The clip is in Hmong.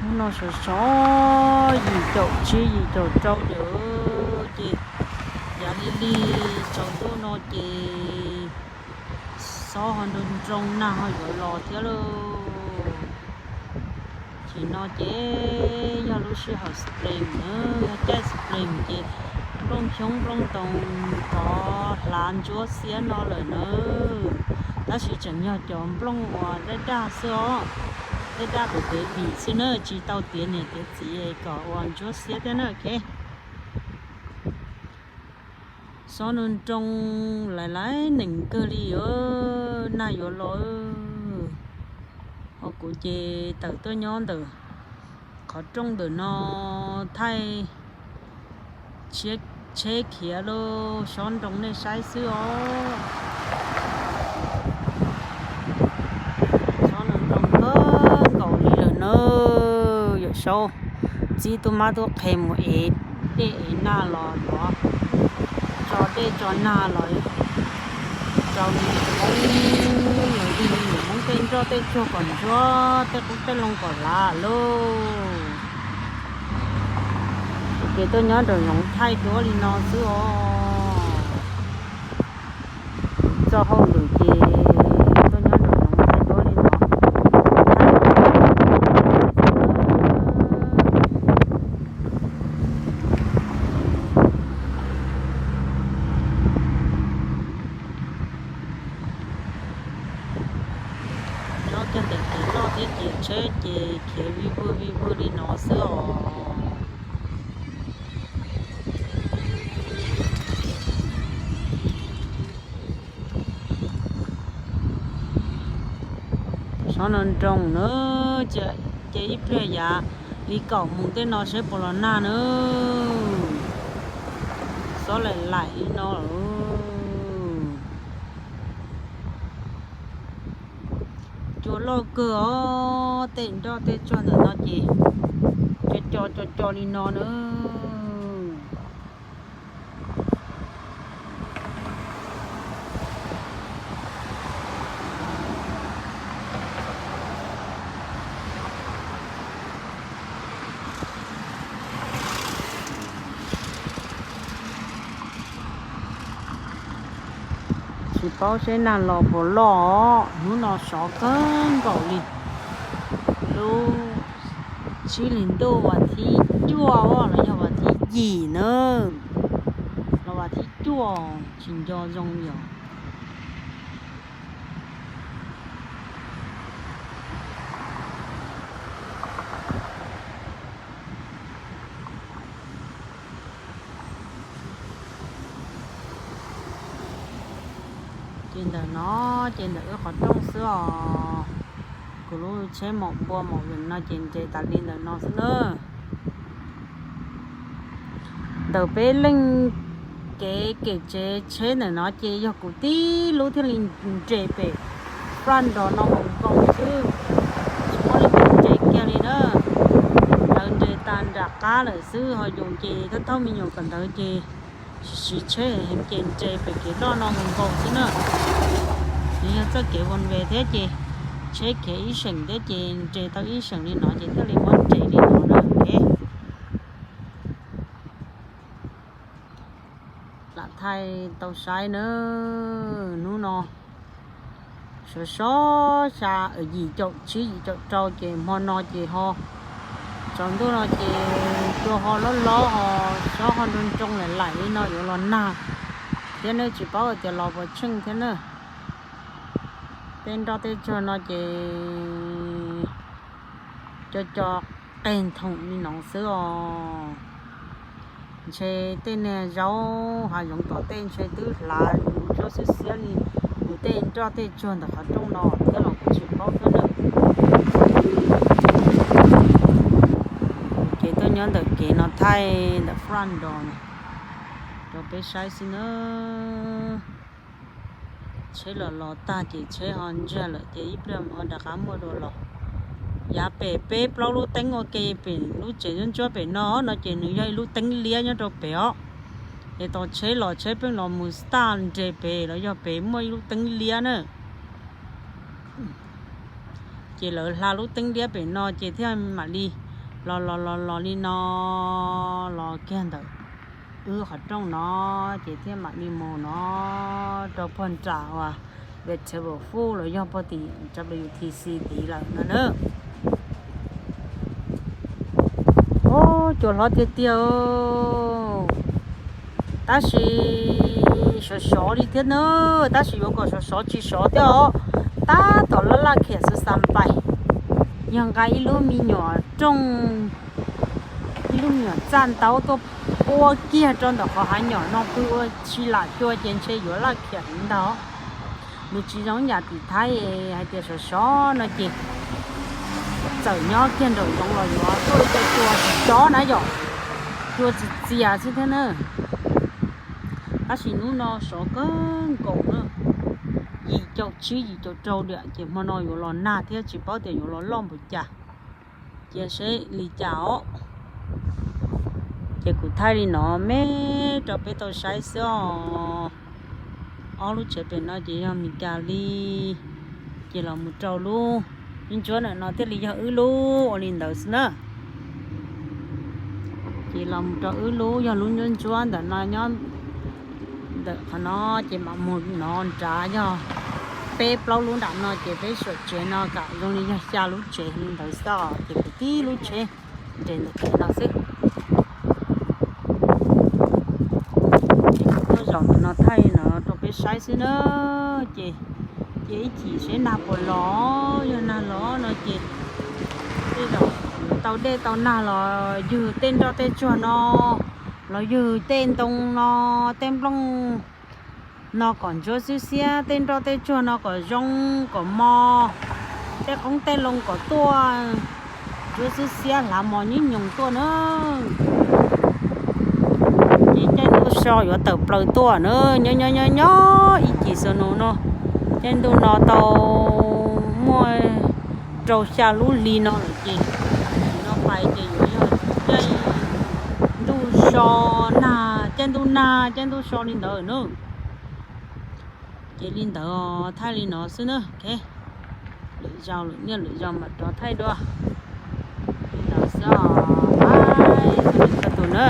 Hnub no sov sov yim caum tsib yim caum rau lawm ces yav lig lig tsaus ntuj no ces xob ho nroo nroo nag ho yuav los thiab lauj. Ces no ces yog lub sij hawm spring na, yog caij spring ces nplooj xyoob nplooj ntoos rov hlav ntsuab xiab no lawm na. Tab sis tseem yog cov nplooj uas daj daj xwb os, daj daj pem pem vim xwb na, tsis tau tiav niam tiav txiv kom ua ntsuab xiab thiab na. Xob nroo nroo laiv laiv nees kawg li, nag yuav los. Ho kuv ces tawm tuaj nyob ntawm qhov rooj ntawm no thaij tsheb khiav lauj, xob nroo nej saib xwb os. Xob nroo nroo kawg nkaus li lawm na, yawm saub txib tub mab tub qhe mus ev dej ev nag los yuav tso dej tso nag los rau me nyuam Hmoob, yog me nyuam Hmoob tej nroj tej tsuag kom ntsuab, tej qub tej loo kom hlav lauj. Ces tuaj nyob nraum zoov thaij duab li no xwb os. Txoj hauj lwm ces tuaj nyob nraum zoov thaij duab li no. Nyob kiag ntawm kev loj thiab ces tsheb ces khiav vij vwj vij vwj li no xwb os. Xob nroo nroo na, ces ib pliag yav li kaum moos tej no saib puas los nag na. Xob laim laim li no lawm. Cua loj kawg os, tej nroj tej tsuag ntawm no ces co co co co li no na. Tsis paub seb nag los puas loj, hnub no sov kawg nkaus li. Lub tsib hlis ntuj vas thib cuaj los yog vas thib yim na, los vas thib cuaj tsis nco zoo li os. Ces ntawm no, ces ntawm wb qhov rooj xwb os. Kuv lub tsheb maum npua maum vim no ces nres tas li ntawm no xwb na. Ntawm peb leej kev kem tsev tsheb ntawm no ces yog kuv tib lub thiaj li nres pem front door no mus nkaus xwb, tsis muaj leej twg nres kiag li na. Lawv nres tas nram qab lawm xwb, ho yus ces thawj thawj me nyuam kawm ntawv ces siv tsheb heev ces nres pem kev loj no mus nkaus xwb na. Nws yog txoj kev one way thiab ces tsheb khiav ib seem thiab ces nres tau ib seem li no ces thiaj li muab nres li no na. Lam thaij tau saib na, hnub no sov sov xya yim caum tsib yim caum rau ces hmo no ces ho tsaus ntuj no ces cua ho lob lob ho xob ho nroo nroo laim laim li no yuav los nag thiab na, tsis paub hais tias los puas tsheej thiab na. Tej nroj tej tsuag no ces co co qeg nthoom li no xwb os. Ntshe tej niag zaub hav zoov tom tej ntshe twb hlav ntsuab xiab xiab li yus tej nroj tej tsuag ntawm qhov rooj no thiab los kuv tsis paub thiab na. Ces tuaj nyob ntawm kev no thaij ntawm front door no rau peb saib xwb na. Tsheb los los tag ces tsheb ho ntsiag lawm ces ib pliag ho rov qab muaj dua los. Yav pem peb plaub lub teeb ua ke pem lub tsev ntsuab ntsuab pem no no ces nws yog ib lub teeb liab nyob rau pem os. Es tos tsheb los tsheb pheej los mus staj nres pem los yog pem muaj ib lub teeb liab na. Ces lawv hla lub teeb liab pem no ces thiaj mam li los los los los li no, los kiag ntawm wb qhov rooj no, ces thiaj mam li mus no rau puag nram uas Vegetable Full los yog puag tim W T C tid lawm no na. Ub, cua hlob tiag tiag, tab sis sov sov li thiab na, tab sis yuav kom sov sov tsis sov thiab os. Tab tom laj laj khiam xwb xa pais, yog nqa ib lub me nyuam rooj, ib lub me nyuam txaj ntaub tuaj puab kiag rau ntawm qhov hav nyom no pw ua si lam cua ces ntshe yuav laj khiam heev ntag. Nws tsis zoo yam tim Thaib hais tias sov sov no ces txawm nyob kiag nraum zoov los yuav tuaj ib co cua sov sov na yom, cua txias txias xwb thiab na. Tab sis hnub no sov kawg nkaus na, yim caum tsib yim caum rau diam ces hmo no yuav los nag thiab tsis paub tias yuav los loj npaum cas. Cia seb li cas os. Ces kuv thaij li no me rau peb tau saib xwb os. Ob lub tsev pem no ces yog Mis Kas li. Ces los mus rau lub ntsuab ntsuab ntawm no thiaj li yog wb lub ua li ntawd xwb na. Ces los mus rau wb lub yog lub ntsuab ntsuab ntawm no nyob ntawm qhov no, ces mam mus no nrad yog peb plaub lub nram no ces peb suam tsev no kam zoo li yog xya lub tsev li ntawd xwb os. Ces kuv tib lub tsheb nres ntawm kev no xwb. Tuaj zaum ntawm no thaij no rau peb saib xwb na. Ces cia ib chim seb nag puas los, yog nag los no ces tej zaum tau dej tau nag los ywg tej nroj tej tsuag no, los ywg tej ntoo no, tej nplooj no kom ntsuab xwb xiab, tej nroj tej tsuag no kom zoo kom mos, tej qoob tej loo kom tuaj ntsuab xwb xiab hlav mos nyib nyoos tuaj na. Ces caij ntuj so yuav tawm plaws tuaj na, nyob nyob nyob nyob ib chim xwb no no, caij ntuj no tau muaj rau xya lub hli no lawm ces, no pais ces yuav yog caij ntuj so nag, caij ntuj nag caij ntuj so li ntawd na. Ces li ntawd thaij li no xwb na. Lwm zaus lwm niaj lwm zaus mam rov thaij dua. Li ntawd xwb os, bye txhua tus na.